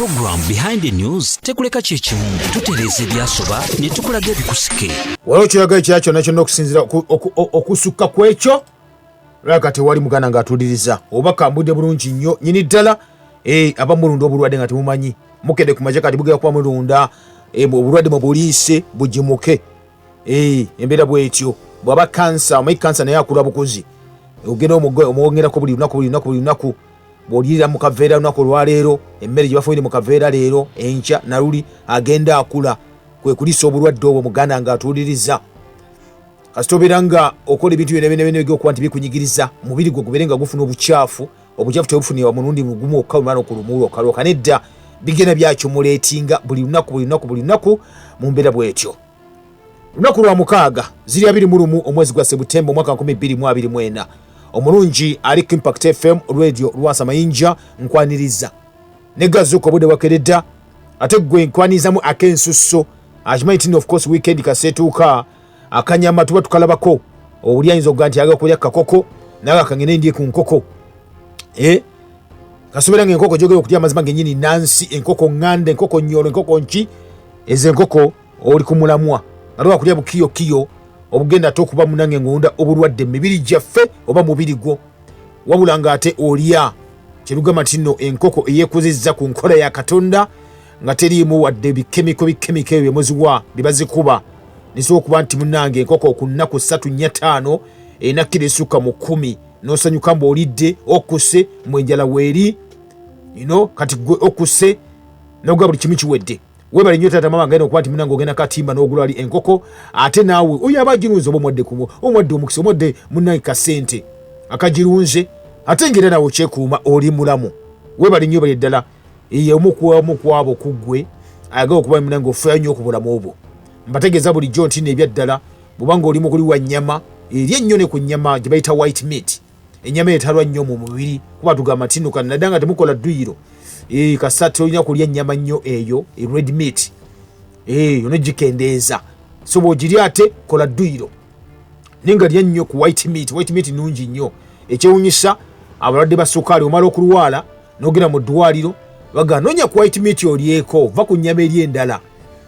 Program Behind the News tekuleka kyekimu, tutereeza ebyasoba ne tukulaga ebikusike. Waliwo kyoyagala ekirala kyonna kyonna okusinzira okusukka ku ekyo? Lwaka tewali muganda ng'atuuliriza oba kambudde bulungi nnyo nyini ddala. Aba mulunda obulwadde nga temumanyi, mukedde ku makya kati bugenda kuba mulunda obulwadde mubuliise bugimuke. Embeera bwetyo. Bw'aba kansa, omanyi kansa naye akula bukuzi, ogenda omwongerako buli lunaku, buli lunaku, buli lunaku. Bw'olirira mu kaveera lunaku olwaleero, emmere gye bafumbire mu kaveera leero, enkya naluli agenda akula, kwe kuliisa obulwadde obwo. Muganda nga atuuliriza, kasita obeera nga okola ebintu byonna byonna byonna ebyokuba nti bikunyigiriza mubiri gwo, gubeere nga gufuna obukyafu. Obukyafu tebufunibwa mulundi gumu okka lumala okulumu lwokka lwokka, nedda, bigenda byaccumulatinga buli lunaku, buli lunaku, buli lunaku mu mbeera bwetyo. Lunaku lwa mukaaga, ziri 21 omwezi gwa Sebutemba omwaka 2024. Omulungi ali ku Impact FM Radio, Lwasa Mayinja nkwaniriza ne gazuuka obudde bwakeredda, ate gwe nkwanirizamu ak'ensusso. Akimanyi nti of course weekend kaseetuuka, akanyama tuba tukalabako. Obuli ayinza okuga nti ayagala kulya kakoko, naye akangende ndye ku nkoko. Kasobeera nga enkoko gyogera okulya amazima genyini nansi, enkoko ŋŋanda, enkoko nyolo, enkoko nki, ezo enkoko oli ku mulamwa nga toba kulya bukiyokiyo obugenda ate okuba munange ng'olunda obulwadde mu mibiri gyaffe oba mubiri gwo, wabula ng'ate olya kyerugamba nti nno enkoko eyeekuzizza ku nkola ya Katonda nga teriimu wadde bikemiko, bikemiko ebyo byemuziwa bye bazikuba. Nisobola okuba nti munange enkoko ku nnaku 3, 4, 5 erina kiro esukka mu 10, n'osanyuka mbu olidde, okkuse, mbu enjala weeri ino kati gwe okkuse noga buli kimu kiwedde. Webale nnyo taata, mama, genda okuba nti munange ogenda katimba n'ogula ali enkoko, ate naawe oyo aba agirunze oba omwadde kumu, omwadde omukisa, omwadde munange kasente akagirunze, ate ng'era naawe okyekuuma oli mulamu. Webale nnyo, bali ddala ye omu kwabo ku ggwe ayagala okuba munange ofeeyo nnyo ku bulamu bwo. Mbategeeza bulijjo nti nebyaddala bw'oba ng'oli mukuli wa nnyama, eri ennyo ne ku nnyama gye bayita white meat, ennyama etalwa nnyo mu mubiri, kuba tugamba nti nno nadda nga temukola dduyiro. Kasita tolina kulya nnyama nnyo eyo red meat, yona gikendeeza. So bw'ogirya ate kola dduyiro, naye nga lya nnyo ku white meat. White meat nungi nnyo. Ekyewunyisa, abalwadde ba sukaali, omala okulwala n'ogenda mu ddwaliro, baga noonya ku white meat olyeko, va ku nnyama eri endala.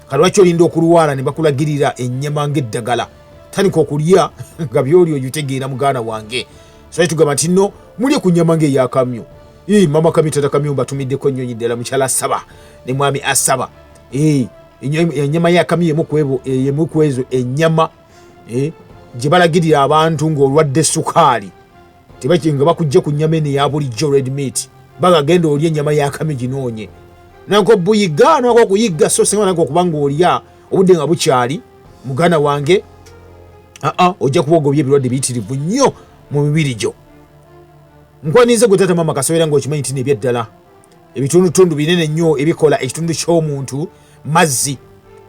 Kati lwaki olinda okulwala ne bakulagirira ennyama ng'eddagala? Tandika okulya nga byoli ogitegeera, muganda wange. So tugamba nti nno mulye ku nnyama ng'eyakamyu. Mama kamyu, tata kamyu, mbatumiddeko ennyonyi ddala, mukyala asaba ne mwami asaba. Ennyama yakamyu yemu ku ezo ennyama gye balagirira abantu ng'olwadde sukaali. Nga bakujja ku nnyama eno eya bulijjo red meat, bagagenda olya ennyama yakamyu, ginoonye nako buyiga nako okuyigga. So singa nako okuba ng'olya obudde nga bukyali, muganda wange, aa ojja kuba ogobye ebirwadde biyitirivu nnyo mu mibiri gyo. Nkwaniriza gwe taata, mama, kasobeera ng'okimanyi nti nebyaddala ebitundutundu binene nnyo ebikola ekitundu ky'omuntu mazzi.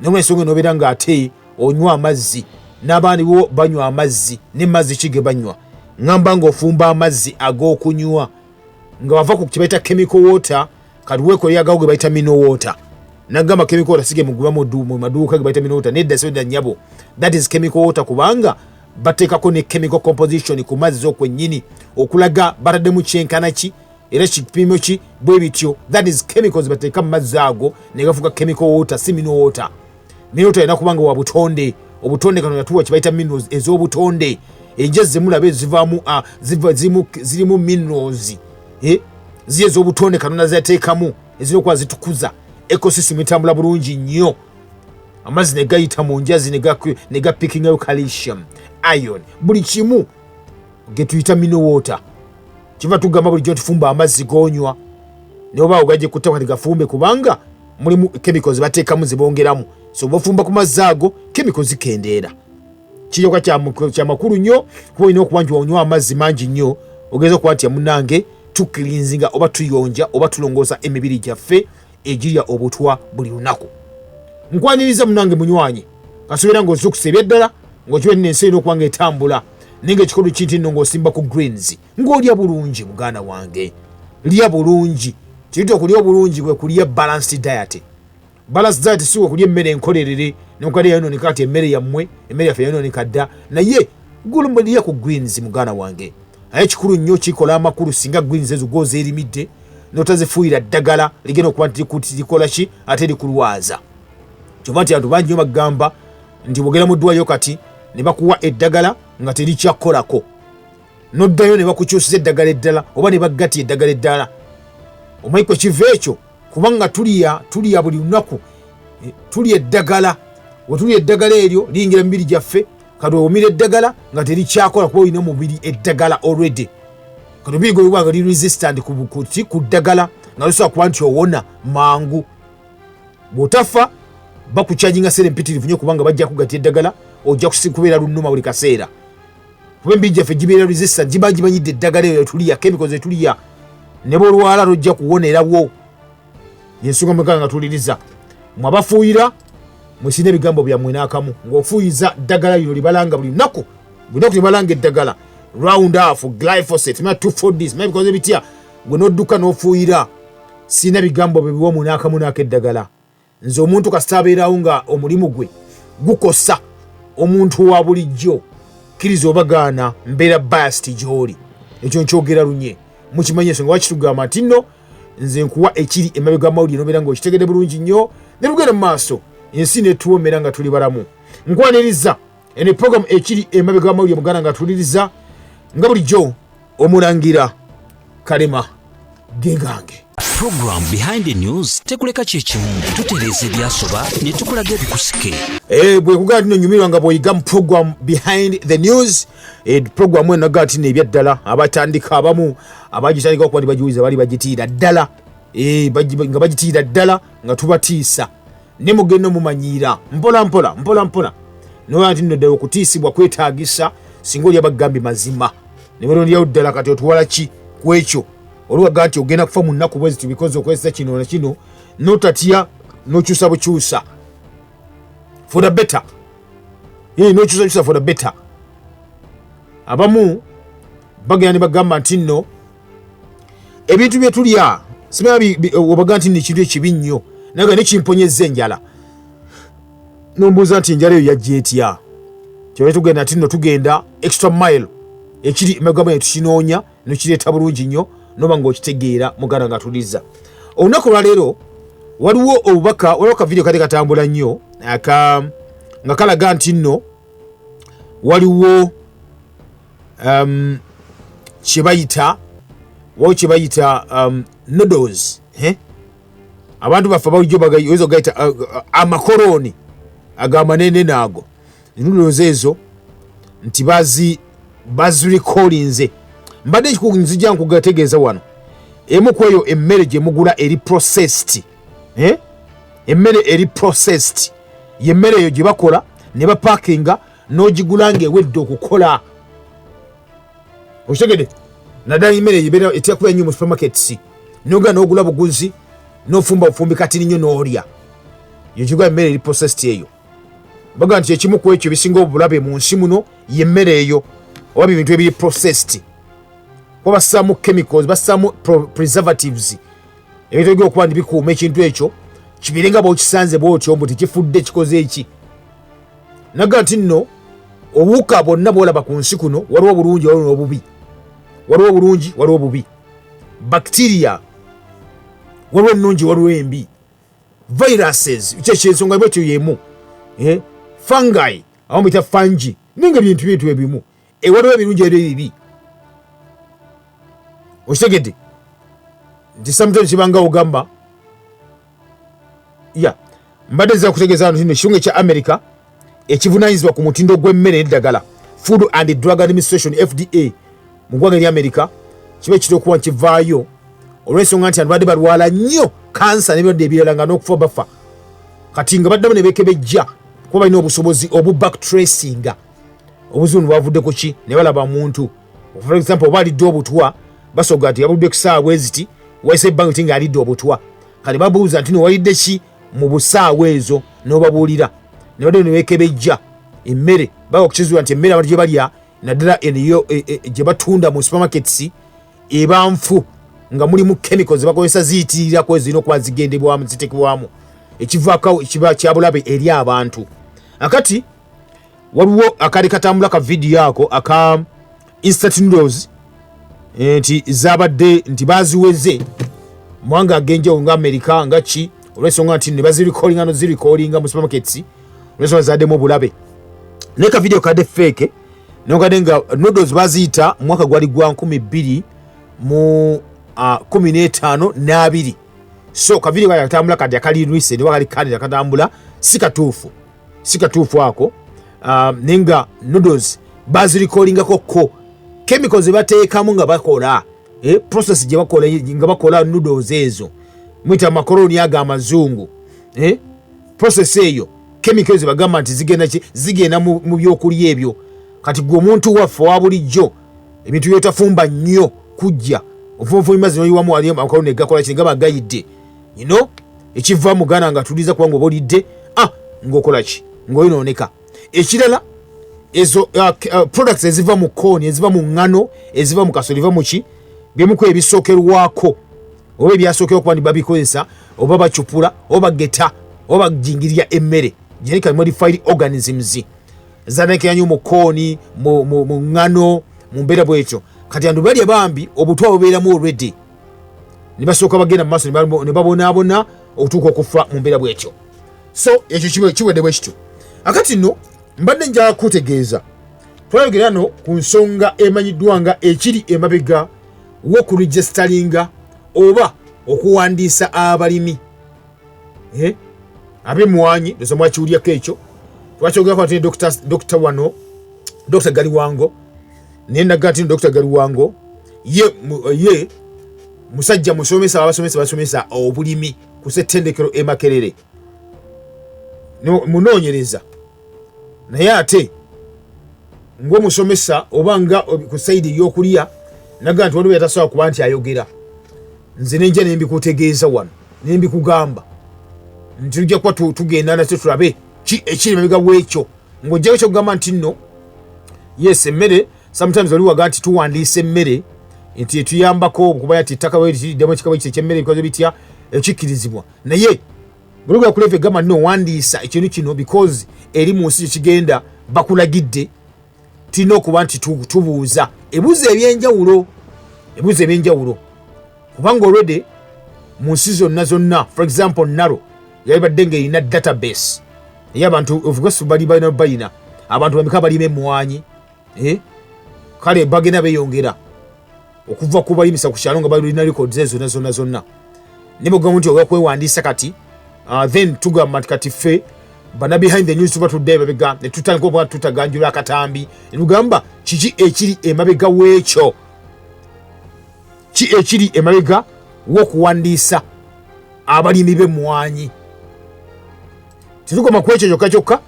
Nolwensonga nobeera ng'ate onywa amazzi n'abaani bo banywa amazzi, ne mazzi ki ge banywa? Ŋŋamba ng'ofumba amazzi ag'okunywa nga bava ku kibayita chemical water, kati weekolera ge bayita mineral water. Nagamba chemical water sige mugula mu maduuka ge bayita mineral water, nedda, sida nnyabo, that is chemical water, kubanga bateekako ne chemical composition ku mazzi okwennyini okulaga bataddemu kyenkana ki era kipimo ki, bwe bityo. That is chemicals bateeka mu mazzi ago ne gafuuka chemical water, si mineral water. Mineral water alina kubanga wa butonde. Obutonde kano yatuwa kibayita minerals ez'obutonde. Enjazi zemulaba ezivaamu zirimu minerals, ziri ez'obutonde Katonda zeyateekamu, ezirina okuba zitukuza ecosystem etambula bulungi nnyo. Amazzi ne gayita mu njazi ne gapikingayo calcium, iron, buli kimu getuyita mineral water. Kiva tugamba bulijjo tufumba amazzi gonywa, naye oba ogajje kutta kati gafumbe, kubanga mulimu chemicals bateekamu zibongeramu. So bwofumba ku mazzi ago, chemicals zikendeera. Kiyoka kyamakulu nnyo kuba olina okuba nti onywa amazzi mangi nnyo, ogeza okuba nti munange tucleansinga oba tuyonja oba tulongoosa emibiri gyaffe egirya obutwa buli lunaku. Nkwaniriza munange munywanyi, kasobeera ng'ozukusa ebyaddala ng'okiba nina ensi erina okuba nga etambula, naye nga ekikulu kinti nno ng'osimba ku greens, ng'olya bulungi. Muganda wange, lya bulungi. Kiyita okulya obulungi kwe kulya balanced diet. Balanced diet si okulya emmere enkolerere nokadde yayonooneka. Kati emmere yammwe, emmere yaffe yayonooneka dda, naye gulumulya ku greens, muganda wange. Naye kikulu nnyo, kikola amakulu singa greens ezo gwozeerimidde. Notazifuuyira ddagala ligenda okuba nti likola ki ate likulwaza. Kyova nti abantu bangi nyo bagamba nti bwogenda mu ddwaliro kati ne bakuwa eddagala nga terikyakukolako, noddayo ne bakukyusiza eddagala eddala oba ne bagatya eddagala eddala. Omanyi kwe kiva ekyo? Kubanga tulya buli lunaku, tulya eddagala. We tulya eddagala eryo liyingira mu mibiri gyaffe. Kati omira eddagala nga terikyakola kuba olina omubiri eddagala already. Kati omubiri gwe guba nga liri resistant ku ddagala, nga tosobola kuba nti owona mangu. Bw'otafa bakukyajinga sente mpitirivu nnyo, kubanga bajja kugatya eddagala, ojja kubeera lunnuma buli kaseera, kuba emibiri gyaffe gibeera resistant, giba gimanyidde eddagala eryo tulya, chemicals etulya. Ne bwolwala tojja kuwonerawo. Yensonga mwekanga nga tuliriza mwe abafuuyira, mwesina ebigambo byammwe n'akamu ng'ofuuyiza ddagala lino libalanga buli lunaku, buli lunaku libalanga eddagala Roundup, glyphosate, ma 2,4-D, ma bikoze bitya, gwe n'odduka n'ofuuyira. Sirina bigambo bye biwomu n'akamu n'akeddagala. Nze omuntu kasita abeerawo nga omulimu gwe gukosa omuntu wa bulijjo, kkiriza obagaana, mbeera biased gy'oli. Ekyo nkyogera lunye, mukimanyi ensonga waki tugamba nti nno nze nkuwa ekiri emabega mawulire, nobeera ng'okitegedde bulungi nnyo ne tugenda mu maaso, ensi netuwomera nga tuli balamu. Nkwaniriza eno program ekiri emabega mawulire, muganda nga tuliriza nga bulijjo omulangira Kalema Gegange. Program Behind the News tekuleka kyekimu, tutereeza ebyasoba ne tukulaga ebikusike. Bwe kugamba nti nonyumirwa nga bw'oyiga mu program Behind the News, program eno naga nti nebyaddala abatandika abamu abagitandika okuba nti bagiwuliza bali bagitiira ddala, nga bagitiira ddala nga tubatiisa ne mugenda mumanyiira mpola mpola mpola mpola, noba nti nno ddala okutiisibwa kwetaagisa singa oli abagambye mazima ne balonderawo ddala. Kati otuwala ki ku ekyo? Oliwaga nti ogenda kufa mu nnaku bwe ziti because okozesa kino na kino, notatya nokyusa bukyusa for the better, nokyusa kyusa for the better. Abamu bagenda ne bagamba nti nno ebintu bye tulya simanyi obaga nti nno ekintu ekibi nnyo, naye nga nekimponyeza enjala. Nombuuza nti enjala eyo yajja etya? Kyole tugenda nti nno tugenda extra mile, ekiri emabega ne tukinoonya nokireeta bulungi nnyo, noba ng'okitegeera muganda nga tuliza. Olunaku olwaleero waliwo obubaka, waliwo ka video kati katambula nnyo aka nga kalaga nti nno waliwo kyebayita, waliwo kyebayita noodles, eh? Abantu baffe bulijjo oyinza okugayita amakorooni agamanene naago, noodles ezo nti bazirecallinze. Mbadde nzija nkugategeeza wano emu ku eyo emmere gye mugula eri processed, eh? Emmere eri processed yemmere eyo gye bakola ne bapakinga n'ogigula ng'ewedde okukola, okitegedde? Naddala emmere ebeera etera kubeera nnyo mu supermarkets, nogenda n'ogula buguzi n'ofumba bufumbi katini nnyo n'olya. Yekigwa emmere eri processed eyo, baga nti ekimu ku ekyo ebisinga obulabe mu nsi muno yemmere eyo oba bintu ebiri processed, kuba bassaamu chemicals, bassaamu preservatives, ebintu ebigenda okuba nti bikuuma ekintu ekyo kibeere nga bw'okisanze bw'otyo, mbu tekifudde kikoze eki. Naga nti nno obuwuka bwonna bw'olaba ku nsi kuno, waliwo obulungi, waliwo n'obubi, waliwo obulungi, waliwo obubi. Bacteria waliwo ennungi, waliwo embi. Viruses kyekyensonga bwetyo yemu, fungi abamu bita fungi, naye nga bintu ebimu. Waliwo ebirungi eri ebibi, okitegedde nti sometimes kibanga ogamba ya mbadde nza kutegeeza nti ekirungi ekya America ekivunanyizibwa ku mutindo gw'emmere n'eddagala, Food and Drug Administration, FDA, mu ggwanga erya America, kiba ekitera okuba nkivaayo olw'ensonga nti abantu badde balwala nnyo kansa n'ebirwadde ebirala nga n'okufa bafa. Kati nga baddamu ne beekebejja kuba balina obusobozi obu backtracinga obuzibu bwavudde ku ki, ne balaba muntu, for example, oba alidde obutwa, basoga nti yabudde ku ssaawa bwe ziti, wayise ebbanga ti ng'alidde obutwa. Kati babuuza nti no walidde ki mu busaawa ezo, n'obabuulira, ne badde ne beekebejja emmere, baga okukizuula nti emmere abantu gye balya, naddala eno gye batunda mu supermarkets, eba nfu nga mulimu chemicals zebakozesa ziyitirirako ezirina okuba zigendebwamu zitekebwamu, ekivaako kiba kyabulabe eri abantu. Akati waliwo akali katambula ka vidiyo ako aka instant noodles, nti zabadde nti baziweze. Mawanga ag'enjawulo nga Amerika nga ki, olw'ensonga nti ne bazirikolinga nozirikolinga mu supermarkets olw'ensonga zaddemu obulabe. Naye ka video kadde fake, nokadde nga noodles baziyita mu mwaka gwali gwa 2015 n'abiri. So ka video katambula kati akali recent oba kali kandi akatambula si katuufu, si katuufu ako. Naye nga noodles bazirikolingako ko chemicals zebateekamu nga bakola process gye bakola nga bakola noodles ezo, muyita makoroni ago amazungu, process eyo chemicals bagamba nti zigenda ki, zigenda mu byokulya ebyo. Kati gwe omuntu waffe owa bulijjo ebintu byotafumba nnyo kujja ofunfuna mazzi noyiwamu wali amakoloni gakola ki, gaba gayidde, you know, ekiva mu Ghana nga tuliza kubanga oba olidde ng'okola ki, ng'oyonooneka. Ekirala ezo products eziva mu corn, eziva mu ŋŋano, eziva mu kasoli, eva mu ki, byemuku ebisookerwako oba ebyasookerwa okuba nti babikozesa oba bacupula oba bageta oba bajingirira emmere, genetically modified organisms zandikira nnyo mu corn, mu ŋŋano, mu mbeera bwetyo. Kati andu balya bambi obutwa bubeeramu already, ne basooka bagenda mu maaso ne babonaabona okutuuka okufa mu mbeera bwetyo. So ekyo kiwedde bwe kityo. Akati nno mbadde njala kutegeeza, twayogera no ku nsonga emanyiddwa nga ekiri emabega w'okuregisteringa oba okuwandiisa abalimi ab'emmwanyi. Ndoza mwakiwulyako ekyo, twakyogerako ate ne Dr. wano, Dr. Galiwango. Naye naga nti Dr. Galiwango ye musajja musomesa, abasomesa basomesa obulimi ku ssettendekero e Makerere, munoonyereza. Naye ate ng'omusomesa oba nga ku side ey'okulya, naga nti waliwo yatasobola kuba nti ayogera. Nze nenja nembikutegeeza wano, nembikugamba nti tujja kuba tugenda nakyo tulabe ki ekiri mabega w'ekyo. Ng'ojjako kyokugamba nti nno yes, emmere sometimes oli waga nti tuwandiisa emmere nti etuyambako okuba nti ettaka bweriddemu ekika bwekiti ekyemmere bikoze bitya, ekikkirizibwa. Naye buluga ku level egamba nno wandiisa ekintu kino because eri mu nsi gyekigenda bakulagidde, tulina okuba nti tubuuza ebuuzo ebyenjawulo, ebuuzo ebyenjawulo, kubanga already mu nsi zonna zonna, for example naro yalibadde ng'erina database ey'abantu. Of course bali balina, balina abantu bameka balima emmwanyi, eh? Kale bagenda beeyongera okuva ku balimisa ku kyalo nga balina records ezo zonna zonna zonna. Ne bwegamba nti oba kwewandiisa kati, then tugamba nti kati ffe bana behind the news tuba tudde emabega ne tutandika okuba tutaganjula akatambi ne tugamba kiki ekiri emabega w'ekyo, ki ekiri emabega w'okuwandiisa abalimi b'emmwanyi. Tetukoma ku ekyo kyokka kyokka,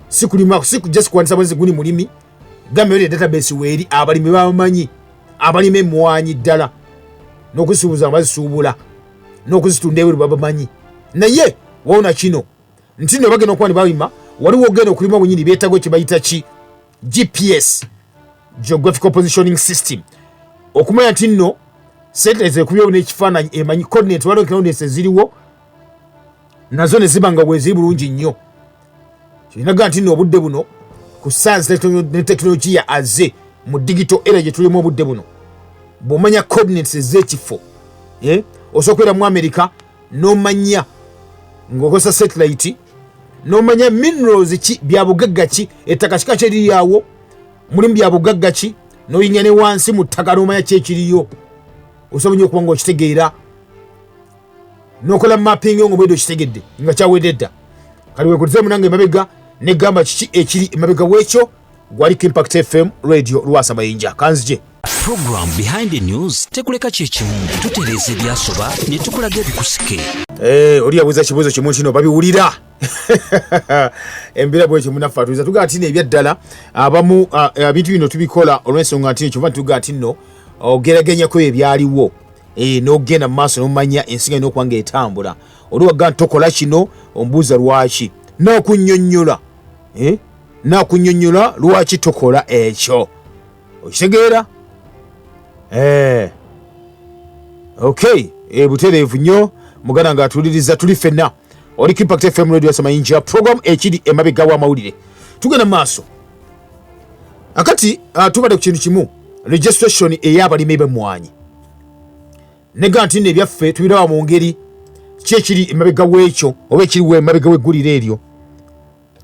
si kulima, si just kuwandiisa bwezi guni mulimi gamba yo database weeri abalimi babamanyi abalima emmwanyi ddala n'okuzisuubuza nga bazisuubula n'okuzitunda ebweru babamanyi. Naye wawona kino nti nno bagenda okuba ne balima, waliwo ogenda okulima bwenyini beetaago kye bayita ki GPS, geographical positioning system, okumanya nti nno satellite ekubyewo n'ekifaananyi emanyi coordinate, waliwo coordinates eziriwo nazo ne ziba nga bweziri bulungi nnyo. Kirinaga nti nno obudde buno ku science ne tekinologiya azze mu digital era gye tulimu obudde buno, bw'omanya coordinates ez'ekifo, osobola okubeera mu America n'omanya ng'okozesa satellite, n'omanya minerals ki, byabugagga ki, ettaka kika kyeririawo, mulimu byabugagga ki, n'oyinya ne wansi mu ttaka n'omanya ki ekiriyo. Osobola nnyo okuba ng'okitegeera n'okola mapping yo ng'obwedde okitegedde nga kyawedde dda. Kati wekulize munange emabega negamba kiki ekiri emabega w'ekyo. Gwaliko Impact FM Radio, Lwasa Mayinja kanzije. Program Behind the News tekuleka kyekimu, tutereeza ebyasoba ne tukulaga ebikusike. Oli yabuuza kibuuzo kimu kino babiwulira embeera bwekyo munaffe atuuza tugamba nti ebyaddala abamu ebintu bino tubikola olw'ensonga nti kyova tugamba nti nno ogeraganyako ebyaliwo, n'ogenda mu maaso n'omanya ensi nga erina okuba ng'etambula. Oli wagamba nti tokola kino, ombuuza lwaki, n'okunnyonnyola, n'akunnyonnyola lwaki tokola ekyo, okitegeera? Okay, butereevu nnyo muganda nga atuliriza, tuli ffenna oli ku Impact FM Radio Samayinja, program ekiri emabega w'amawulire. Tugenda mu maaso akati, tubadde ku kintu kimu, registration ey'abalimi b'emmwanyi. Nega nti nno ebyaffe tubiraba mu ngeri ki ekiri emabega w'ekyo oba ekiriwo emabega w'eggulire eryo,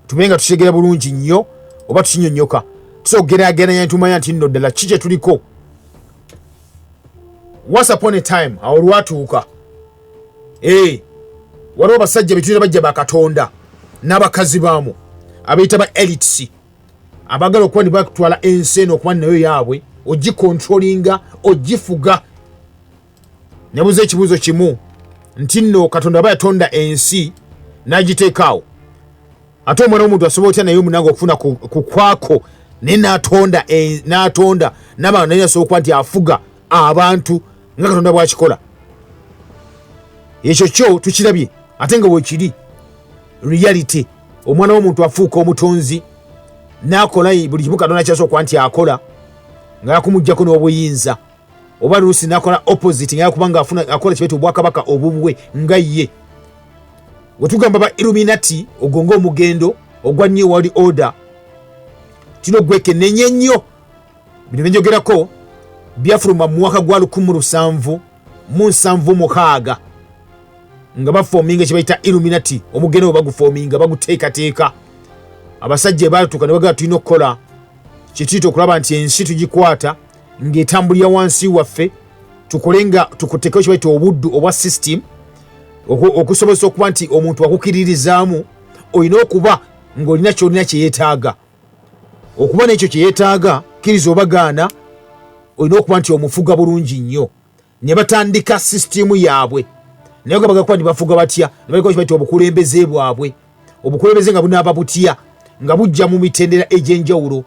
tube nga tukitegera bulungi nnyo oba tukinyonnyoka, tusobola okugeraageranya ne tumanya nti nno ddala ki kye tuliko. Once upon a time, awo lwatuuka, waliwo abasajja betuyita bajja ba Katonda n'abakazi baamu abayita ba elites, abaagala okuba ne batwala ensi eno okuba nayo yaabwe, ogikontrolinga, ogifuga. Nebuuza ekibuuzo kimu nti nno Katonda aba yatonda ensi n'agiteekaawo, ate omwana w'omuntu asobola otya naye omunange okufuna ku kwako naye n'atonda n'atonda n'abantu, naye asobola okuba nti afuga abantu nga Katonda bw'akikola? Ekyo kyo tukirabye ate nga bwekiri reality. Omwana w'omuntu afuuka omutonzi n'akola buli kimu Katonda kyasobola okuba nti akola, nga yakumugjako n'obuyinza, oba luusi n'akola opposite, nga yakuba nga akola kibaita obwakabaka obubwe nga ye. Wetugamba ba Illuminati, ogwo ng'omugendo ogwa New World Order, tulina ogwekenenya ennyo. Bino byenjogerako byafuluma mu mwaka gwa 1776 nga bafominga kyebayita Illuminati. Omugendo bwe bagufominga, baguteekateeka, abasajja batuuka ne bagala tulina okukola kyetuyita okulaba nti ensi tugikwata ng'etambulira wansi waffe, tukole nga tukuteekeo kyebayita obuddu obwa system, okusobozesa okuba nti omuntu akukiririzaamu olina okuba ng'olina kyolina kyeyeetaaga. Okuba n'ekyo kyeyeetaaga, kkiriza oba gaana, olina okuba nti omufuga bulungi nnyo. Ne batandika sisitiimu yaabwe, naye nga bagakuba nti bafuga batya? Ne baleka kibayita obukulembeze bwabwe. Obukulembeze nga bunaaba butya? Nga bujja mu mitendera egy'enjawulo.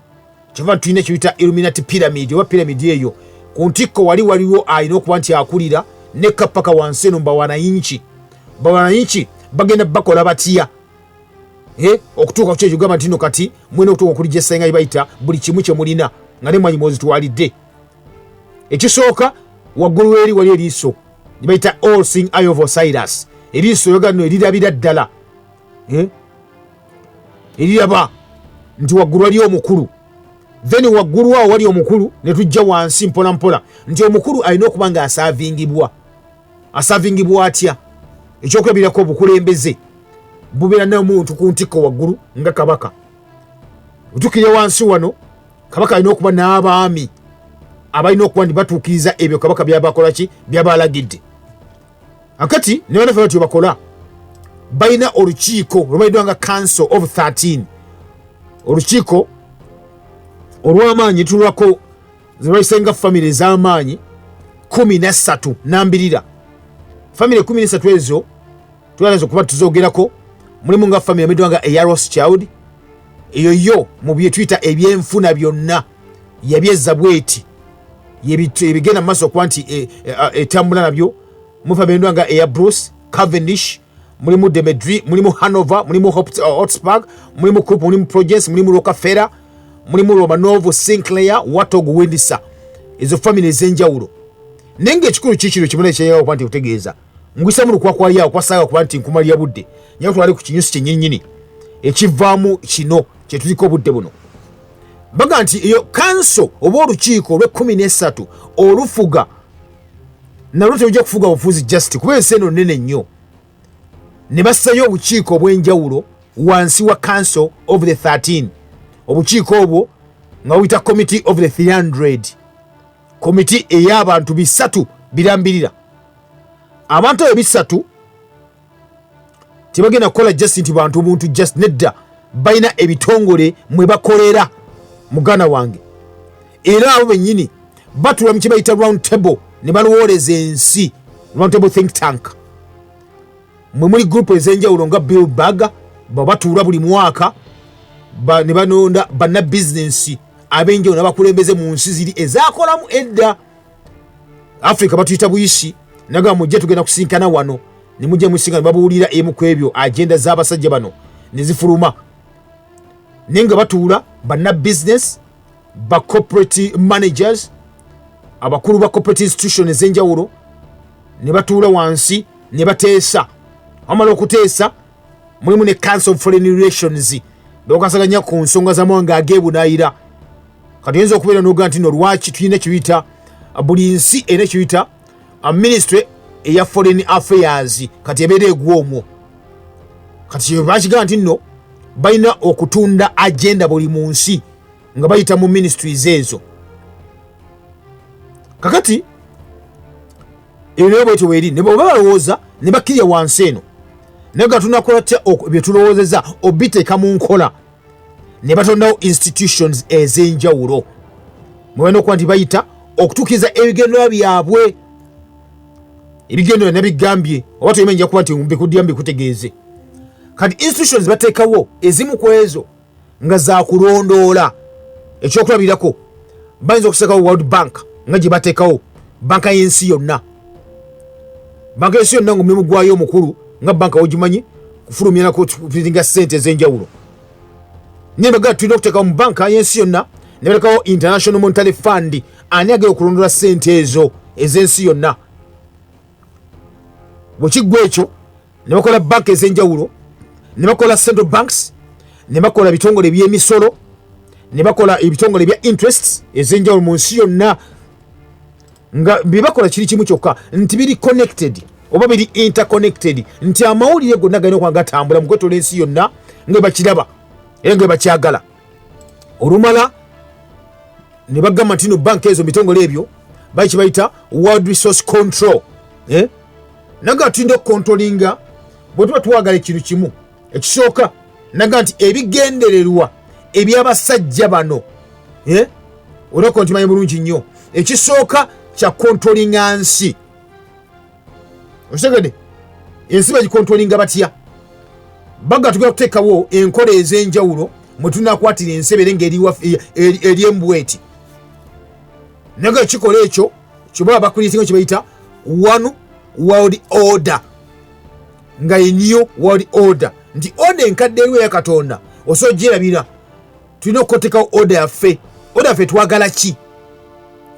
Kyova tulina ekiyita Illuminati pyramid oba pyramid eyo. Ku ntikko wali waliwo alina okuba nti akulira nekka paka wansi eno bawanayinki. Bawanayinki bagenda bakola batya okutuuka ku kyekyo gamba nti no kati mulina okutuuka okulijja essenga gye bayita buli kimu kye mulina nga ne mwanyi mwozitwalidde. Ekisooka, waggulu eri wali eriiso gye bayita all seeing eye of Osiris, eriiso yoga no erirabira ddala, eriraba nti waggulu wali omukulu. Then waggulu awo wali omukulu, ne tujja wansi mpola mpola nti omukulu alina okuba nga asaavingibwa. Asaavingibwa atya? Ekyokulabirako, obukulembeze bubeera n'omuntu ku ntikko waggulu nga kabaka. Otukire wansi wano, kabaka alina okuba n'abaami abalina okuba nti batuukiriza ebyo kabaka byabakola ki, byabalagidde. Akati ne banafe batyo bakola, balina olukiiko lwebayiddwa nga Council of 13, olukiiko olw'amaanyi tulwako zebayise nga famire ez'amaanyi 13 nambirira. Famire 13 ezo twalaza okuba tuzogerako, mulimu nga famire emiddwa nga eya Rothschild. Eyo yo mu byetuyita ebyenfuna byonna yabyezza bweti, ebigenda mu maaso okuba nti etambula nabyo. Mu famire emiddwa nga eya Bruce, Cavendish, mulimu Demedri, mulimu Hanover, mulimu Hotspur, mulimu Krupp, mulimu Proges, mulimu Rockefeller, mulimu Romanov, Sinclair, Watog, Windsor. Ezo famire ez'enjawulo. Naye ng'ekikulu kikiro kimu nekyeyagala okuba nti okutegeeza ngwisamu lukwakwalyawo kwasaaga kuba nti nkumalira budde nyawo, twale ku kinyusi kyennyinnyini ekivaamu kino kyetuliko obudde buno. Baga nti eyo kanso oba olukiiko olw'ekkumi n'esatu olufuga nalwo terujja kufuga bufuzi just kuba ensi eno nnene nnyo. Ne bassayo obukiiko obw'enjawulo wansi wa Council of the 13, obukiiko obwo nga buyita Committee of the 300, komiti ey'abantu 300 birambirira. Abantu abo 300 tebagenda kukola just nti bantu buntu just, nedda, balina ebitongole mwe bakolera, muganda wange. Era abo bennyini batula mu kyebayita round table ne balowooleza ensi, round table think tank, mwe muli group ez'enjawulo nga Bilderberg. Batuula buli mwaka ne banonda banna bizinensi ab'enjawulo n'abakulembeze mu nsi ziri ezakolamu edda. Africa batuyita buyisi, nagamba mujje tugenda kusinkana wano, ne mujja musinkana, ne babuulira emu ku ebyo agenda z'abasajja bano ne zifuluma. Naye nga batuula banna business, ba corporate managers, abakulu ba corporate institution ez'enjawulo, ne batuula wansi ne bateesa. Bamala okuteesa, mulimu ne Council of Foreign Relations, bakasaganya ku nsonga z'amawanga ag'ebunaayira. Kati oyinza okubeera noga nti no lwaki tulina kiyita buli nsi erina kiyita Ministry eya foreign affairs kati ebeera egwa omwo. Kati bakigamba nti nno balina okutunda agenda buli mu nsi nga bayita mu ministries ezo. Kakati eyo nayo bwetyo weeri, oba balowooza ne bakkirya wansi eno, naye nga tunakola tutya bye tulowoozeza obiteeka mu nkola? Ne batondawo institutions ez'enjawulo mwe balina okuba nti bayita okutuukiriza ebigendererwa byabwe. Ebigendererwa nabigambye, oba toyima nja kuba nti mbikudya mbikutegeeze. Kati institutions bateekawo ezimu ku ezo nga zakulondoola. Ekyokulabirako, bayinza okuteekawo World Bank, nga gye bateekawo banka y'ensi yonna. Banka y'ensi yonna nga omulimu gwayo omukulu nga banka wogimanyi kufulumya nakupiringa sente ez'enjawulo, naye bagaa tulina okuteekawo mu banka y'ensi yonna ne balekawo International Monetary Fund. Ani agenda okulondoola sente ezo ez'ensi yonna? Bwekiggwa ekyo, ne bakola banka ez'enjawulo, ne bakola central banks, ne bakola ebitongole ebyemisolo, ne bakola ebitongole ebya interests ez'enjawulo mu nsi yonna, nga bye bakola kiri kimu kyokka nti biri connected oba biri interconnected, nti amawulire gonna galina okuba gatambula mu kwetola ensi yonna nga bakiraba era nga bakyagala. Olumala ne bagamba nti no banka ezo, bitongole ebyo bali kibayita world resource control, eh? Naga tulina okukontrolinga bwe tuba twagala ekintu kimu. Ekisooka naga nti ebigendererwa ebyabasajja bano, eh? Olwako ntimanyi bulungi nnyo, ekisooka kya kontrolinga nsi. Okitegedde? Ensi bagikontrolinga batya? Baga tugenda kuteekawo enkola ez'enjawulo mwe tunakwatira ensi ebeere nga eri embweti. Naye ekikola ekyo kyoba bakulitinga kyebayita one world order, nga ye new world order, nti order enkadde eriwo eya Katonda osobola ogyerabira. Tulina okukotekawo order yaffe. Order yaffe twagala ki?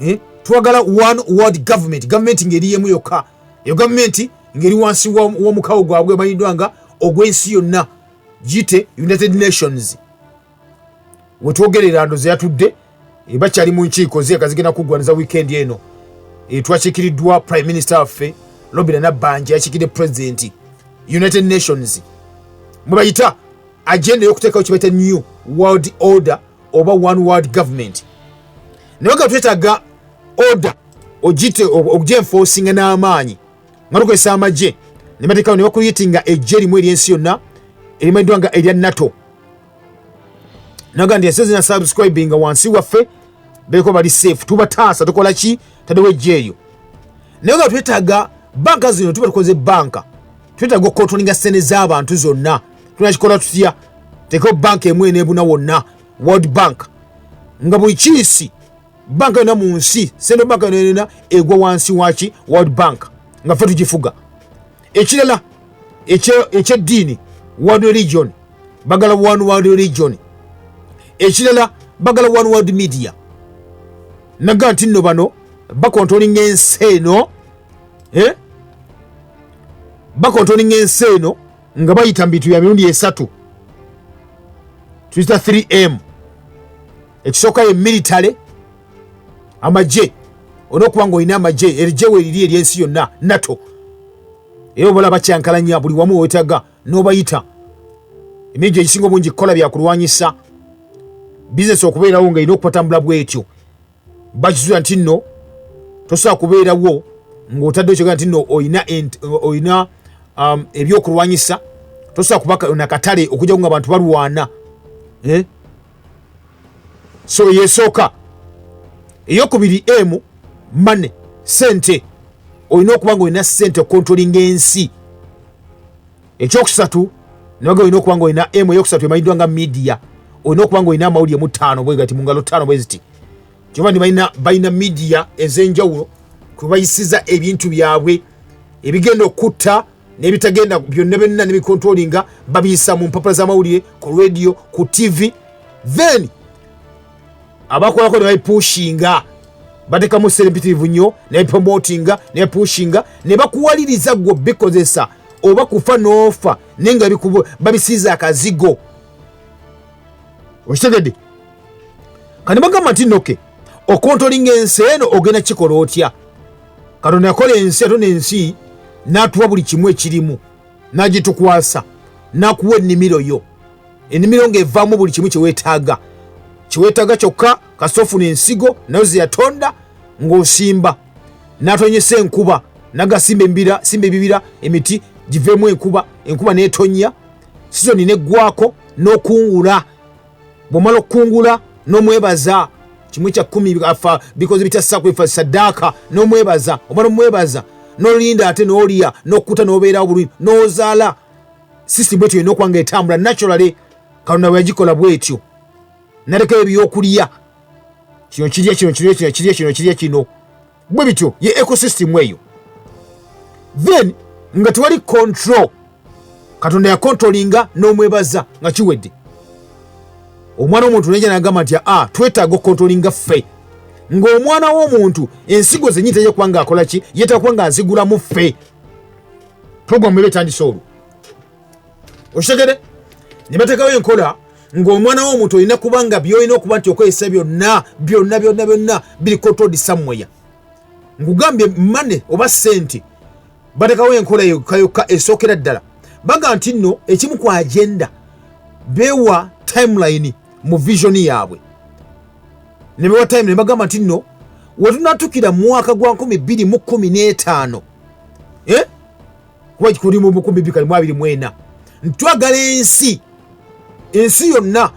Eh? Twagala one world government, gavumenti ng'eri emu yokka. Eyo gavumenti ng'eri wansi w'omukawo gwabwe omanyiddwa nga ogw'ensi yonna, giyite United Nations. Wetwogerera ndoze yatudde, bakyali mu nkiiko ziyaka zigenda kuggwaniza weekend eno. Twakiikiriddwa Prime Minister waffe Robina Nabbanja, yakiikidde President. United Nations mwebayita agenda ey'okuteekawo kibaita new world order oba one world government. Naye nga twetaaga order ogite ogyenforcinga n'amaanyi nga tukozesa amagye, ne bateekawo ne bakuyitinga ejje erimu ery'ensi yonna erimanyiddwa nga erya NATO. Naga nti ensi zina subscribinga wansi waffe beeko bali safe, tubataasa, tukola ki, taddewo ejje eryo. Naye nga twetaaga banka zino, tuba tukoze banka, twetaaga okukontrolinga sente z'abantu zonna. Tunakikola tutya? Teekawo banka emu eneebuna wonna, World Bank, nga buli kiisi banka yonna mu nsi, central bank yonna yonna egwa wansi waki? World Bank, nga ffe tugifuga. Ekirala ekyeddiini, world religion, bagala one world religion. Ekirala bagala one world media. Naga nti nno bano bakontrolinga ensi eno, eh? Bakontrolinga ensi eno nga bayita mu bintu bya mirundi esatu, tuyita 3M. Ekisooka ye military, amagye. Olina okuba nga olina amagye, erigye weeriri ery'ensi yonna, NATO, era obola bakyankalanya buli wamu wewetaga n'obayita. Emirimu egisinga obungi kukola byakulwanyisa. Bizinesi okubeerawo nga erina okupatambula bwetyo. Bakizuula nti nno tosobola kubeerawo ng'otaddewo kyogaa nti nno olina ebyokulwanyisa. Tosobola kuba nakatale okujjako nga abantu balwana, eh? So yesooka. Eyokubiri emu money, sente. Olina okuba nga olina sente okontrolinga ensi. Ekyokusatu nabaga olina okuba nga olina emu eyokusatu emanyiddwa nga media. Olina okuba nga olina amawulire mu ttaano bwe gati mu ngalo ttaano bwe ziti. Kyova nti balina media ez'enjawulo kwe bayisiza ebintu byabwe ebigenda okutta n'ebitagenda byonna byonna nebikontrolinga, babiyisa mu mpapula z'amawulire, ku radio, ku TV. Then abakolako ne babipushinga, batekamu sente mpitirivu nnyo ne bapromotinga ne bapushinga ne bakuwaliriza gwe bikozesa oba kufa n'ofa, naye nga babisiiza akazigo. Okitegedde? Kati bagamba nti noke okontrolinga ensi eno ogenda kikola otya? Katonda yakola ensi, yatona ensi n'atuwa buli kimu ekirimu, n'agitukwasa, n'akuwa ennimiro yo, ennimiro ng'evaamu buli kimu kyeweetaaga, kyeweetaaga kyokka kasita ofuna ensigo nayo ze yatonda ng'osimba, n'atonyesa enkuba nagasimba embira, simba ebibira, emiti giveemu enkuba, enkuba n'etonnya, sizoni n'eggwako n'okungula. Bw'omala okukungula n'omwebaza, kimu kya kkumi afa bikoze bitya sacrifice, saddaaka, n'omwebaza. Omala omwebaza n'olinda ate n'olya n'okkuta n'obeerawo bulungi n'ozaala. System bwetyo erina okuba nga etambula naturally. Katonda bwe yagikola bwetyo, nalekayo ebyokulya, kino kirya kino, kirya kino, kirya kino, kirya kino, bwe bityo ye ecosystem eyo. Then nga tewali control, Katonda yakontrolinga n'omwebaza nga kiwedde. Omwana w'omuntu naja nagamba nti a twetaaga okukontrolinga ffe ng'omwana w'omuntu ensigo zenyini tajja kuba nga akola ki, yeetaaga kuba nga azigulamu ffe. Programu eba etandise olwo, okitegere? Ne bateekawo enkola ng'omwana w'omuntu olina kuba nga byolina okuba nti okozesa byonna byonna byonna byonna biri controlled somewhere. Nkugambye money oba sente, batekawo enkola yokka yokka esookera ddala baga nti nno ekimu ku agenda bewa timeline mu vision yaabwe, ne bewa time ne bagamba nti nno wetunatukira mu mwaka gwa 2015, eh? Kuba kuli mu 2024, ntwagala ensi yonna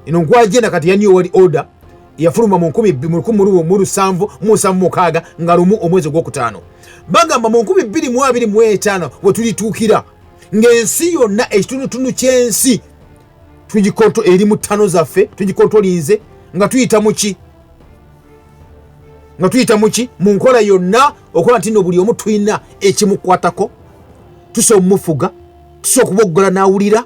eno nkwagenda kati ya New World Order yafuluma mu 1776 nga 1 omwezi ogwokutaano. Bagamba mu 2025 wetulituukira ng'ensi yonna, ekitundutundu ky'ensi tugikonto eri mu ttano zaffe, tugikontolinze nga tuyita muki, nga tuyita muki, mu nkola yonna okola nti no buli omu tulina ekimukwatako, tusobola omumufuga, tusobola okuboggola n'awulira.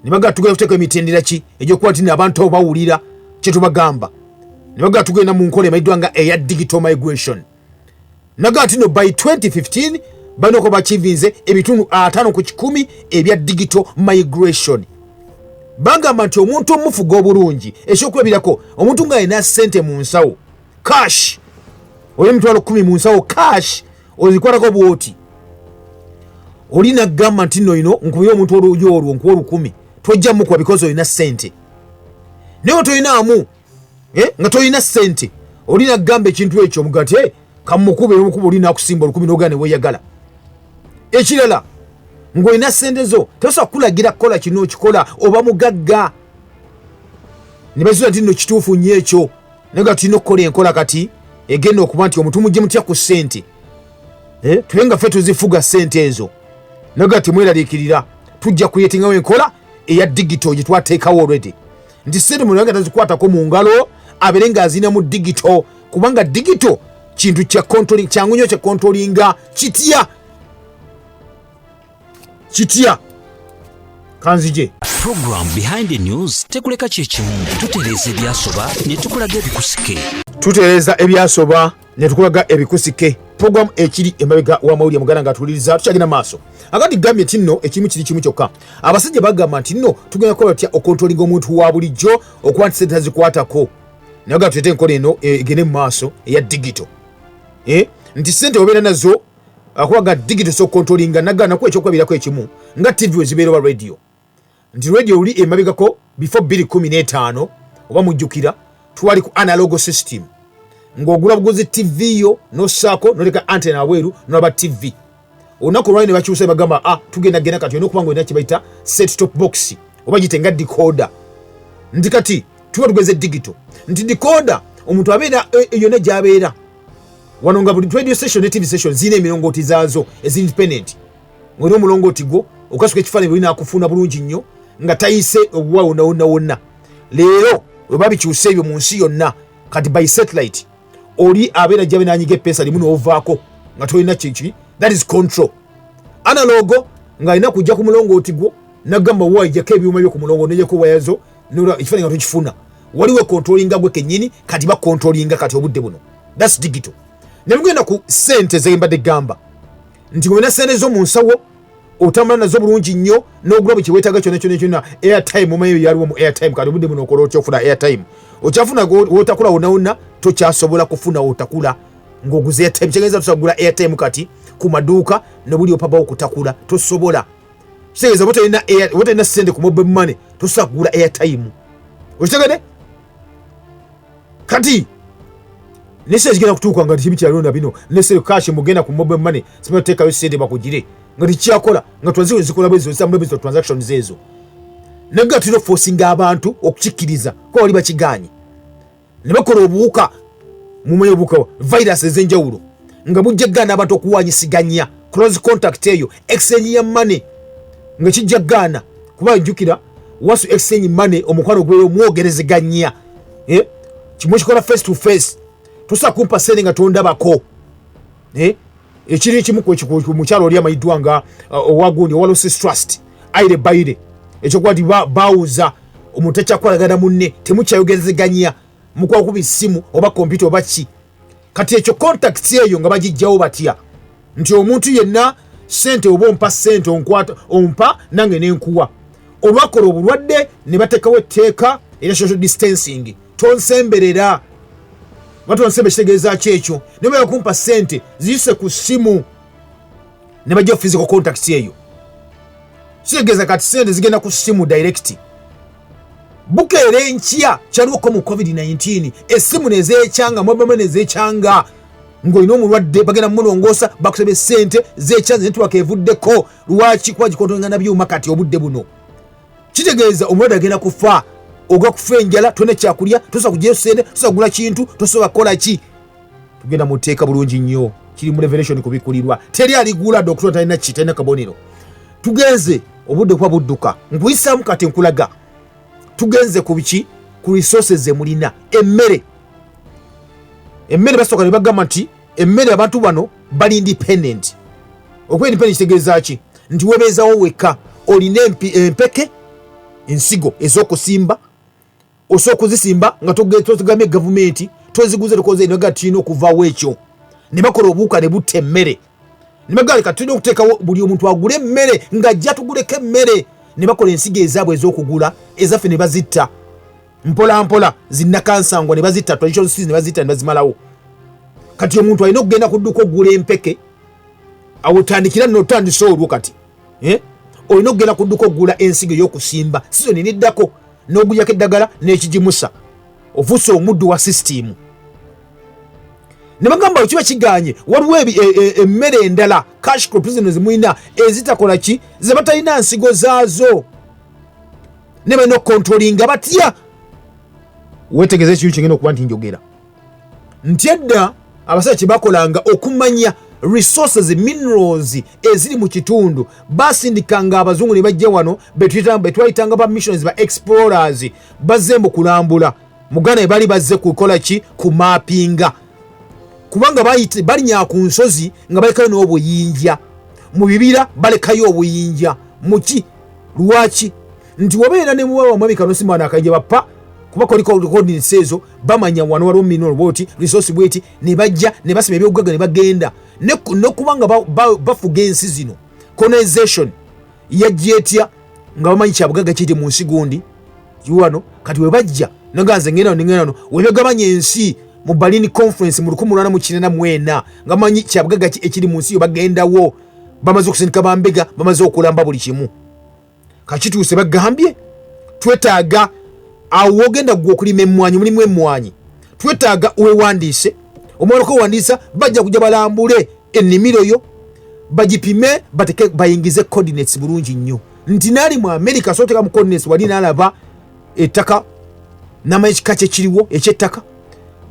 Ne bagamba tugenda kuteeka emitendera ki egyokuba nti abantu abo bawulira kyetubagamba. Ne bagamba tugenda mu nkola emanyiddwa nga eya digital migration. Naga nti no by 2015 balina okuba bakivinze ebitundu 50 ku kikumi ebya digital migration. Bagamba nti omuntu omufuga obulungi, ekyokulabirako omuntu ng'alina ssente mu nsawo cash, oli emitwalo 10 mu nsawo cash, ozikwatako bwoti, oli nagamba nti nno ino nkubire omuntu oluyi olwo nkuwa 1000, tojja mukuba because olina ssente. Naye tolinaamu, nga tolina ssente, oli nagamba ekintu ekyo omuga nti kamukube, omukuba oli nakusimba 1000 n'ogenda ne weeyagala. Ekirala ng'olina ssente zo tosobola kukulagira kukola kino okikola, oba mugagga. Ne bazuula nti nno kituufu nnyo ekyo, naye nga tulina okukola enkola kati egenda okuba nti omuntu mujje mutya ku ssente, tube nga ffe tuzifuga ssente ezo. Naye nga temweraliikirira, tujja kuyetingawo enkola eya digital gye twateekawo already, nti ssente muntu nga tazikwatako mu ngalo, abeere ng'azina mu digital, kubanga digital kintu kya controlling, kyangu nnyo kya controllinga. Kitya kitya kanzije. Program Behind the News tekuleka kyekimu, tutereeza ebyasoba ne tukulaga ebikusike. Tutereeza ebyasoba ne tukulaga ebikusike, program ekiri emabega w'amawulire. Muganda nga tuwuliriza, tukyagenda maaso. Akati gambye nti nno ekimu kiri kimu kyokka, abasajja bagamba nti nno tugenda kukola tutya okontrolinga omuntu wa bulijjo okuba nti sente tazikwatako. Naye ga tuleete enkola eno egende mu maaso eya digital, nti sente obeera nazo akuba ga digital, so controllinga. Naga nakuwa ekyokulabirako ekimu nga TV wezibeera oba radio, nti radio oli emabegako before 2015 oba mujjukira twali ku analog system, ng'ogula buguzi TV yo n'ossaako n'oleka antenna wabweru n'olaba TV. Olunaku olwali ne bakyusa ne bagamba a tugenda genda kati olina okuba nga olina kye bayita set top box oba giyite nga decoder, nti kati tuba tugeze digital, nti decoder omuntu abeera yonna gy'abeera wano nga buli radio station ne TV station zirina emirongooti zaazo ezi independent, ng'olina omulongooti gwo okasuka ekifaananyi buli naakufuna bulungi nnyo nga tayise obuwa wonna wonna wonna. Leero we babikyusa ebyo mu nsi yonna kati by satellite, oli abeera jabe nanyiga epeesa limu n'ovaako nga tolina kiki. That is control. Analog ng'alina kujja ku mulongooti gwo nagamba waijako ebyuma byo ku mulongo nejako waya zo ekifaananyi nga tokifuna, waliwo controllinga gwe kennyini. Kati bakontrolinga kati obudde buno, that's digital. Ne tugenda ku ssente zembadde gamba nti olina ssente zo mu nsawo, otambula nazo bulungi nnyo n'ogula buli kyeweetaaga kyonna kyonna kyonna. Airtime omanyi yaliwo mu airtime, kati obudde buno okola otya ofuna airtime? Okyafuna wotakula wonna wonna, tokyasobola kufuna wotakula. Ng'oguze airtime, kitegeeza tosobola kugula airtime kati ku maduuka ne buli opabawo kutakula, tosobola. Kitegeeza oba tolina ssente ku mobile money, tosobola kugula airtime. Okitegede? Kati nese zigenda kutuuka nga tekibikyalonda bino nese cash mugenda ku mobile money, simanyi oteekayo ssente bakugire nga tekikyakola, nga transaction zikola bwezo, zitambula bwezo transactions ezo. Naye nga tulina okuforcinga abantu okukikkiriza, kuba wali bakiganye ne bakola obuwuka. Mumanyi obuwuka, virus ez'enjawulo, nga bujja gaana abantu okuwanyisiganya close contact eyo, exchange ya money nga kijja gaana. Kuba njukira once you exchange money, omukwano gweyo omwogerezeganya, eh? Kimu kikola face to face. Tosobola kumpa sente nga tondabako, eh? Ekiri ekimu ku mukyalo oli amanyiddwa nga owagundi owa Lucis Trust, aire baire, ekyokuba nti bawuza omuntu takyakolagana munne, temukyayogerezeganya, mukuba kuba essimu oba kompyuta oba ki. Kati ekyo contact eyo nga bagijjawo batya? Nti omuntu yenna sente, oba ompa sente, onkwata ompa nange nenkuwa. Olwakola obulwadde ne bateekawo etteeka era social distancing, tonsemberera. Oba tonsembe kitegeeza ki ekyo? Naye bwe kumpa sente ziyise ku ssimu, ne bajja physical contact eyo. Kitegeeza kati sente zigenda ku ssimu direct. Bukeera enkya kyaliwoko mu COVID-19, essimu nezeekyanga, mobile nezeekyanga, ng'olina omulwadde bagenda mumulongoosa, bakusaba essente zekyanze, network evuddeko. Lwaki? Kuba gikontrolinga na byuma. Kati obudde buno kitegeeza omulwadde agenda kufa, ogwa kufa enjala, tolina kyakulya, tosobola kugyayo sente, tosobola kugula kintu, tosobola kukola ki. Tugenda mu tteeka bulungi nnyo, kiri mu Revelation, kubikulirwa. Teri aligula dokutula talina ki, talina kabonero. Tugenze, obudde kuba budduka, nkuyisaamu kati nkulaga. Tugenze ku biki? Ku resources zemulina, emmere. Emmere basooka ne bagamba nti emmere, abantu bano bali independent. Okuba independent kitegeeza ki? Nti webeezawo wekka, olina empeke, ensigo ez'okusimba, osobola okuzisimba nga togambye gavumenti, toziguze, tokoze naga. Tulina okuvaawo ekyo. Ne bakola obuwuka ne butta emmere, ne bagamba kati tulina okuteekawo buli omuntu agule emmere ng'ajja tuguleko emmere. Ne bakola ensigo ezaabwe ez'okugula, ezaffe ne bazitta mpola mpola, zinnakansangwa ne bazitta, traditional seeds ne bazitta ne bazimalawo. Kati omuntu alina okugenda ku dduuka okugula empeke. Awo tandikira nno, otandise olwo kati, eh? Olina okugenda ku dduuka okugula ensigo ey'okusimba sizoni neddako, n'ogulyako eddagala n'ekigimusa, ofuuse omuddu wa sisitiimu. Ne bagamba kiba kiganye, waliwo emmere endala, cash crops zino zemulina ezitakola ki, ze batalina nsigo zaazo, ne balina okukontrolinga batya? Weetegereza ekintu kyengenda okuba nti njogera nti edda abasajja kye bakolanga okumanya resources, minerals eziri mu kitundu, basindikanga abazungu ne bajja wano, betwayitanga ba missionaries, ba explorers, bazze mu kulambula muganda. Bali bazze kukola ki? Ku mappinga, kubanga balinya ku nsozi nga balekayo n'obuyinja, mu bibira balekayo obuyinja muki. Lwaki? Nti wabeera ne mubawa omwami kanosimwana akayinja bapa, kuba koliko coordinates ezo, bamanya wano waliwo mineral bwoti, resource bweti, ne bajja ne basima ebyobugagga ne bagenda. N'okuba nga bafuga ensi zino, colonization yajja etya? Nga bamanyi kyabugagga kiri mu nsi gundi wano. Kati we bajja naganze ngenda wano, ngenda wano, webagabanya ensi mu Berlin Conference mu 1884, nga bamanyi kyabugagga ki ekiri mu nsi yo. Bagendawo bamaze okusindika bambega, bamaze okulamba buli kimu. Kakituuse bagambye twetaaga awo wogenda gwe okulima emmwanyi, mulimu emmwanyi, twetaaga wewandiise. Omala okwewandiisa, bajja kujja balambule ennimiro yo, bagipime, bateke bayingize coordinates bulungi nnyo, nti naali mu America so oteka mu coordinates wali nalaba ettaka, namanya ekika kyekiriwo ekyettaka,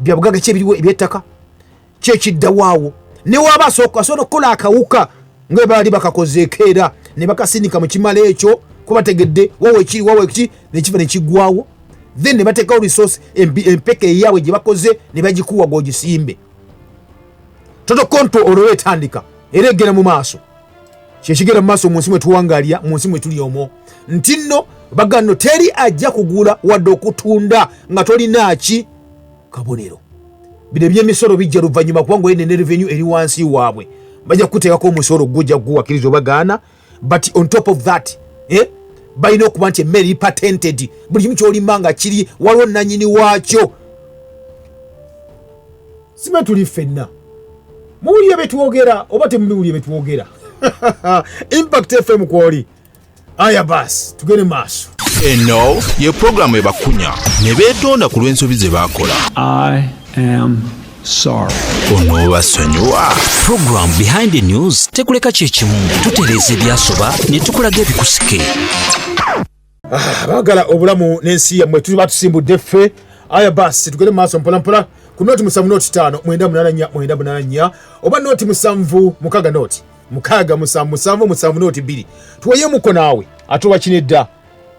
byabugaga kyebiriwo ebyettaka, kyekiddawo. Ne waba asobola okukola akawuka nga baali bakakozeeko era ne bakasindika mu kimala ekyo, kubategedde wawe ekiri, wawe ki, nekifa nekigwawo. Then ne bateekawo resource, empeke eyaabwe gye bakoze ne bagikuwa gwogisimbe. Total control olwo etandika era egenda mu maaso. Kyekigenda mu maaso mu nsi mwe tuwangalya, mu nsi mwe tuli omwo, nti nno bagano teri ajja kugula wadde okutunda nga tolina ki? Kabonero. Bino ebyemisolo bijja luvannyuma, kubanga olina ne revenue eri wansi waabwe, bajja kukuteekako omusolo gujja guwakiriza obagaana. But on top of that, eh, balina okuba nti emmere eri patented, buli kimu kyolima nga kiri waliwo nanyini waakyo. Sima tuli ffenna Muwulire betwogera oba temubiwulire betwogera. Impact FM kwoli. Aya basi tugende maaso. Eno ye pulogulaamu ebakunya ne beetonda ku lw'ensobi ze baakola. I am sorry. Onoobasonyiwa. Program Behind the News tekuleka kyekimu, tutereeza ebyasoba ne tukulaga ebikusike. Baagala obulamu n'ensi yammwe, tuba tusimbudde ffe. Aya basi tugende mu maaso mpolampola ku noti 7 noti 5 9 8 4 9 8 4 oba noti 7 6 noti 6 7 7 7 noti 2. Tuweyemuko naawe ate oba kino edda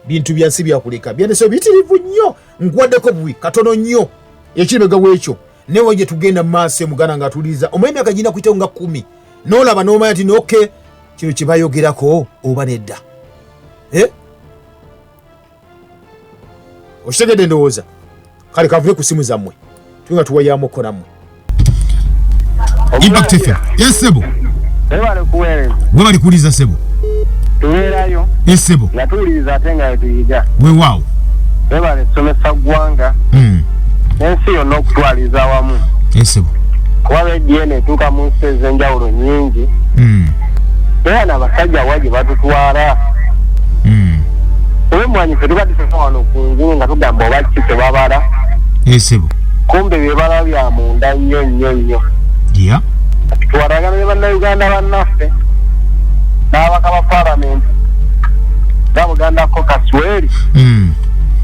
bintu bya nsi byakuleka byandese biyitirivu nnyo, nkuwaddeko bubi katono nnyo ekiribega bwekyo. Naye gye tugenda mu maaso emuganda nga atuwuliriza omanyi emyaka girina kuyitawo nga 10 n'olaba n'omanya nti noke kino kye bayogerako oba nedda. Okitegedde ndowooza? Kale kavule ku simu zammwe tube nga tuwayamuko nammwe. Impact FM. Yes sebo. Webale kuweereza. Webale kuwuliriza sebo. Tubeerayo. Yes sebo. Nga tuwuliriza ate nga tuyiga. Weewaawo. Webale kusomesa ggwanga. N'ensi yonna okutwaliza awamu. Yes sebo. Kuba rediyo eno etuuka mu nsi ez'enjawulo nnyingi. Era n'abasajja wa gye batutwala. Olw'emmwanyi ffe tuba tusoma wano ku ngulu nga tugamba oba ki kye babala. Yes sebo. Kumbe bye bala bya munda nnyo nnyo nnyo. Yeah. Tuwalagana ne bannayuganda bannaffe n'ababaka ba paalamenti nga Buganda Caucus weeri.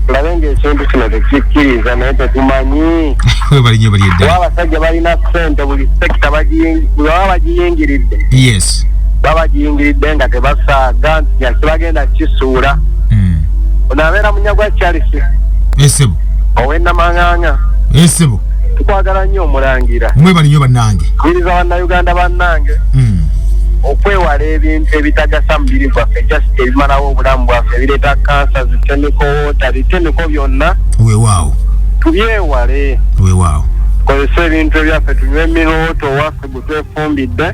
Tulabe ng'ekintu kino tekikkiriza naye tetumanyi. Webale nnyo bali Kuba eddala. abasajja balina ssente buli sekita bwe baba bagiyingiridde. Yes. Baba bagiyingiridde nga tebasaaga nti nga tebagenda kukisuula. Ono abeera Munyagwa Charles. Yes sebo. Ow'e Namang'aang'a. Yes sebo. Tukwagala nnyo omulangira. Mwebale nnyo bannange. Nkubiriza bannayuganda bannange. Okwewala ebintu ebitagasa mubiri gwaffe, just ebimalawo obulamu bwaffe, ebireeta kansa, zi chemical water, bi chemical byonna. Weewaawo. Tubyewale. Weewaawo. Tukozese ebintu ebyaffe, tunywe emirooto owaffe gwe twefumbidde.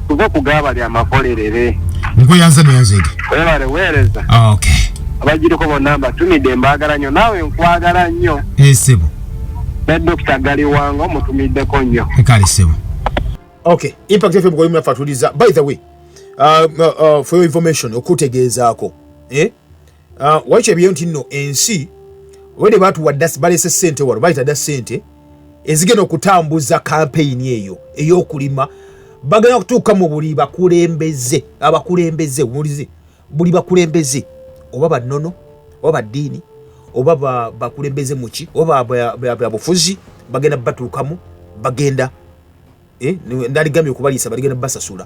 Tuve ku gaabali amakolerere. Nkweyanza neyanzeege. Webale weereza. Okay. Abagiriko bonna mbatumidde, mbaagala nnyo, naawe nkwagala nnyo. Sebo. Ne Dokita Galiwango mutumiddeko nnyo. Kale sebo. Okay, Impact FM kwa yumna fatuliza. By the way, for your information, okutegeezaako. Waikyo ebyo nti nno ensi wede batuwa balese ssente wano, bayita dda ssente ezigenda okutambuza campaign eyo ey'okulima. Bagenda kutuuka mu buli bakulembeze, abakulembeze, mulize, buli bakulembeze oba bannono oba baddiini oba bakulembeze muki oba babufuzi, bagenda batuukamu, bagenda ndaligambye okubaliisa, baligenda basasula,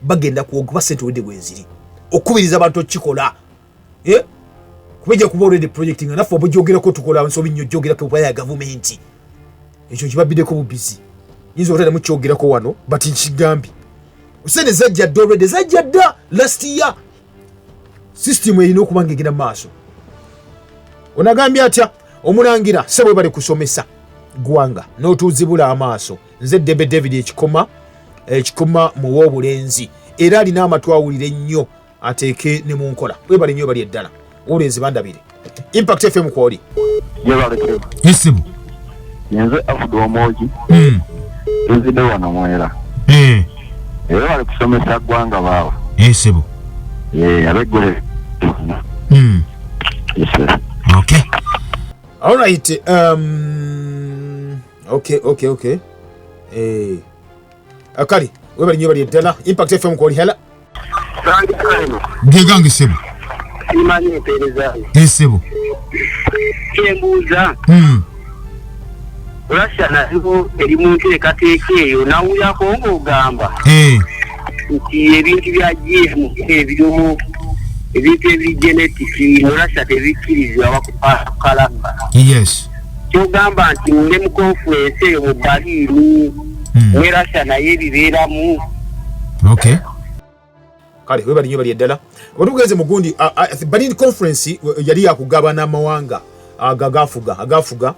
bagenda kuba ssente wedde bweziri okukubiriza abantu okukikola. Kuba ejja kuba already project nga naffe obugyogerako tukola nsobi nnyo gyogerako kuba ya gavumenti. Ekyo kibabiddeko bubizi, nyinza obutaddamu mukyogerako wano, but nkigambye ssente zajja dda already, zajja dda last year. System erina okuba ng'egenda mu maaso. Onagambye atya omulangira ssebo bali kusomesa ggwanga n'otuuzibula amaaso. Nze Ddembe David ekikoma mu w'obulenzi, era alina amatu awulire nnyo ateeke ne mu nkola. Webale nnyo bali eddala obulenzi bandabire. Impact FM kwoli. Yes sebo. Nze Afudu Omoji. Nzidde wano Mwera. Era bali kusomesa ggwanga baawe. Sebo. Abeggole. Yes, sir. Okay. All right. Okay. Akali, webali nnyo bali eddala. Impact FM kwoli. Hela. Ngegange sebo. Simanyi empeereza yo. Sebo. Kyembuuza. Russia nayo eri mu nteekateeka eyo, nawulirako ng'ogamba nti ebintu bya GM ebirimu ebintu ebiri genetic mu Russia tebikkirizibwa bakukalamba. Yes. Kyogamba nti ne mu conference eyo mu Berlin ne Russia naye ebibeeramu. Okay. Kale webali nnyo bali eddala. Bwe tugenze mu gundi, Berlin conference yali yakugabana amawanga agafuga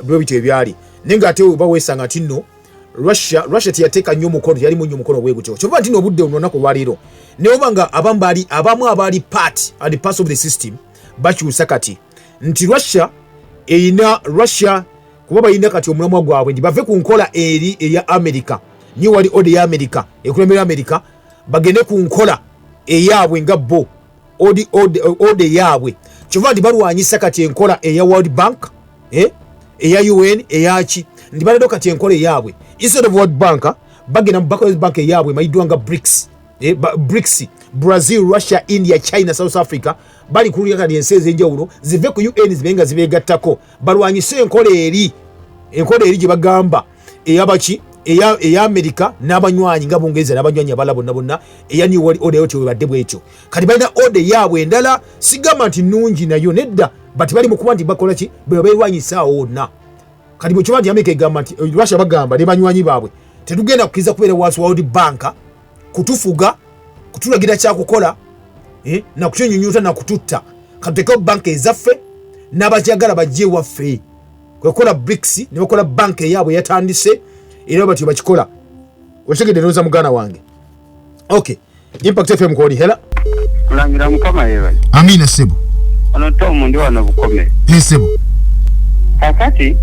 bwe bityo ebyali. Naye ng'ate oba weesanga nti nno Russia teyateeka nnyo omukono, teyalimu nnyo omukono bwe gutyo. Kyova nti nno obudde buno olunaku olwaleero, naye oba nga abamu abaali part and parts of the system bakyusa kati nti Russia erina Russia Kuba balina kati omulamwa gwabwe nti bave ku nkola eri eya America, New World Order ya America ekulembera America, bagende ku nkola eyaabwe nga bo order yaabwe. Kyova nti balwanyisa kati enkola eya World Bank, eya UN, eyaki, nti baledde kati enkola eyaabwe. Instead of World Bank, bagenda mu bank eyaabwe emayiddwa nga BRICS. BRICS, Brazil, Russia, India, China, South Africa. Bali kulya kati ensi ez'enjawulo zive ku UN zibe nga zibeegattako, balwanyise enkola eri, enkola eri gye bagamba eyabaki, eya Amerika n'abanywanyi nga Bungereza n'abanywanyi abalala bonna bonna, eya New World Order. Yo tewebadde bwetyo. Kati balina order yaabwe endala. Sigamba nti nnungi nayo, nedda, but bali mu kuba nti bakola ki, bwe beerwanyisa awo wonna. Kati bwe kiba nti Amerika egamba nti Russia bagamba ne banywanyi baabwe, tetugenda kukkiriza kubeera wansi wa World Bank kutufuga, kutulagira kyakukola, nakutunyunyuta, nakututta. Katutekewo banka ezaffe, n'abakyagala bajje ewaffe. Kwekola BRICS ne bakola banka eyaabwe yatandise, era batyo bakikola. Okitegedde ndowooza, muganda wange? Okay, Impact FM kwoli. Hello. Kulangira, Mukama yeebale. Amina, sebo. Ono Tomu, ndi wano Bukome. Sebo. Kakati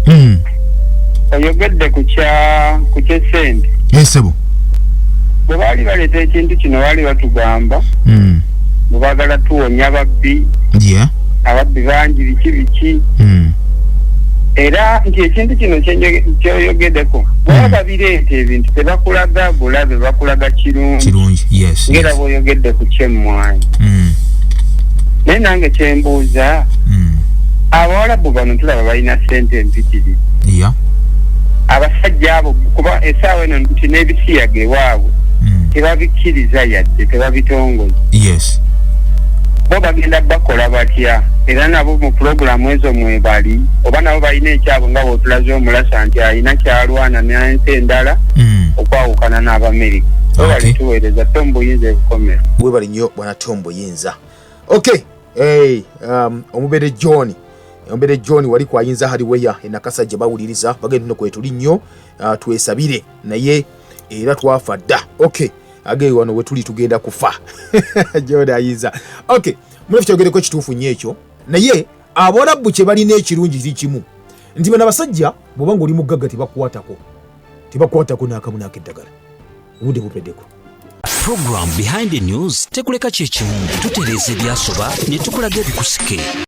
oyogedde ku kya ku kyesente. Sebo. Bwe baali baleeta ekintu kino, baali batugamba bwe baagala tuwonya ababbi, ababbi bangi, biki biki, era nti ekintu kino kyoyogeddeko, bwaba babireeta ebintu tebakulaga bulabe, bakulaga kirungi. Kirungi, yes. Ngera bw'oyogedde ku kyemmwanyi, naye nange kyembuuza, Abawalabu bano tulaba balina ssente empitirivu, abasajja abo, kuba essaawa eno nti n'ebisiyaga ewaabwe tebabikkiriza yadde tebabitongoza. Bo bagenda bakola batya? Era nabo mu pulogulaamu ezo mwebali, oba nabo balina ekyabwe nga bwotulaze omulasa nti alina kyalwana n'ensi endala okwawukana n'Abamerika? Webale tuweereza. Tom Buyinza, ebukomero. Webale nnyo, bwana Tom Buyinza. Okay, hey, omubere John, omubere John wali kwayinza haliweya enakasajja bawuliriza, bagenda no kwetuli nnyo, twesabire naye era twafa dda. Okay, age wano wetuli tugenda kufa. John ayinza. Okay, munafe kyogereko kituufu nnyo ekyo, naye Abawalabu kye balina ekirungi kiri kimu, nti bano abasajja bw'oba ng'oli mugagga tebakukwatako, tebakukwatako n'akamu n'akeddagala. Obudde bupeddeko. Program Behind the News tekuleka kyekimu, tutereeza ebyasoba ne tukulaga ebikusike.